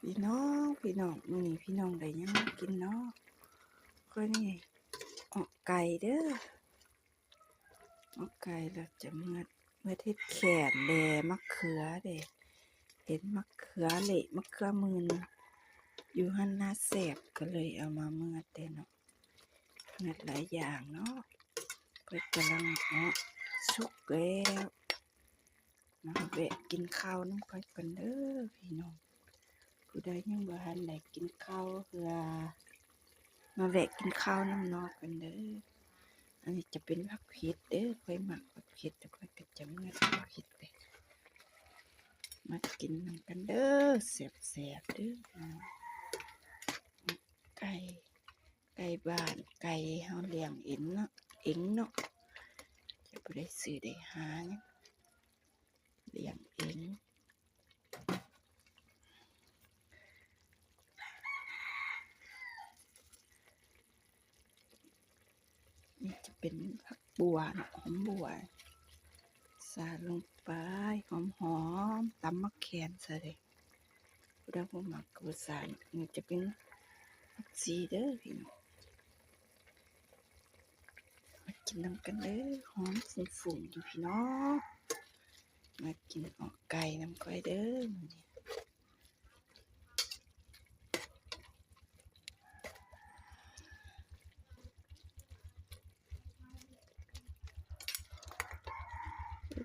ພີ່ນ້ອງ ພີ່ນ້ອງ ມື້ນີ້ພີ່ນ້ອງໄດ້ຫຍັງມາກິນເນາະ? ຂ້ອຍນີ້ເອາະໄກ່ເດີ້ ເອາະໄກ່ແລ້ວຈະເມືອດ ເມືອດເຫັດແຂ້ນແດ່ ໝາກເຂືອເດ້ ເຫັນໝາກເຂືອເລະ ໝາກເຂືອມື່ນຢູ່ຫັ້ນນາແຊບ ກໍເລີຍເອົາມາເມືອດເດ້ເນາະ. ເຮັດຫຼາຍຢ່າງເນາະ ຂ້ອຍກຳລັງເນາະ ສຸກແລ້ວ ມາແວະກິນເຂົ້ານຳຂ້ອຍກ່ອນເດີ້ພີ່ນ້ອງ. ຜູ້ໃດຍັງບໍ່ທັນໄດ້ກິນເຂົ້າເທື່ອ ມາແວະກິນເຂົ້ານຳນ້ອງກັນເດີ້. ອັນນີ້ຈະເປັນຜັກເຜັດເດີ້ ຂ້ອຍມັກຜັກເຜັດ ແລ້ວຂ້ອຍກໍຈະເມືອດຜັກເຜັດເດ້ ມາກິນນຳກັນເດີ້ ແຊບໆເດີ້ ໄກ່ ໄກ່ບ້ານ ໄກ່ເຮົາລ້ຽງເອງເນາະ ເອງເນາະ ຈະບໍ່ໄດ້ຊື້ໄດ້ຫາຫຍັງ ລ້ຽງເອງ. ນີ້ຈະເປັນຜັກບົ່ວເນາະ ຫອມບົ່ວ ສາດລົງໄປ ຫອມໆ ຕຳໝາກແຄນໃສ່ເລີຍ. ຜູ້ໃດບໍ່ມັກກໍບໍ່ໃສ່. ນີ້ຈະເປັນຜັກຊີເດີ້ພີ່ນ້ອງ ມາກິນນຳກັນເດີ້ ຫອມຟຸ້ງໆຢູ່ພີ່ນ້ອງ. ມາກິນເອາະໄກ່ນຳຂ້ອຍເດີ້ມື້ນີ້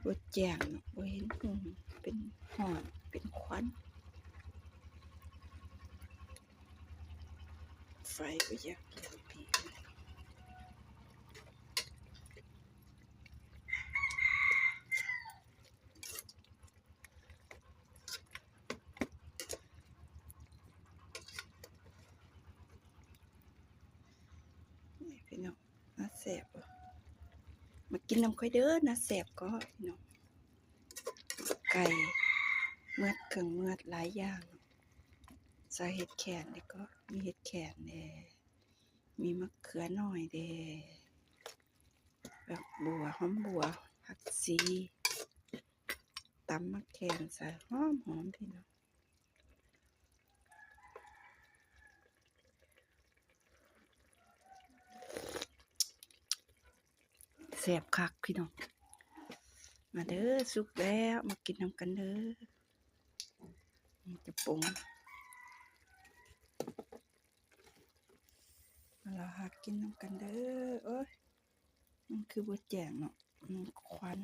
ບໍ່ແຈ້ງເນາະ ບໍ່ເຫັນຫຸ່ງ ເປັນຮ້ອນ ເປັນຄວັນ ໄຟບໍ່ຢາກກິນປີກ. ນີ້ພີ່ນ້ອງ ໜ້າແຊບບໍ່? ມາກິນນຳຂ້ອຍເດີ້ ໜ້າແຊບກໍພີ່ນ້ອງ. ໄກ່ເມືອດ ເຄື່ອງເມືອດຫຼາຍຢ່າງ ໃສ່ເຫັດແຂ້ນແດ່ ກໍມີເຫັດແຂ້ນແດ່ ມີໝາກເຂືອນ້ອຍແດ່ ຜັກບົ່ວ ຫອມບົ່ວ ຜັກຊີ ຕຳໝາກແຄນໃສ່ ຫອມໆ ພີ່ນ້ອງ. ແຊບຄັກພີ່ນ້ອງ ມາເດີ້ ສຸກແລ້ວ ມາກິນນຳກັນເດີ້. ນີ້ຈະປຸງ ມາລາວຫາກິນນຳກັນເດີ້. ໂອ້ຍ ມັນຄືບໍ່ແຈ້ງເນາະ ມັນຄວັນ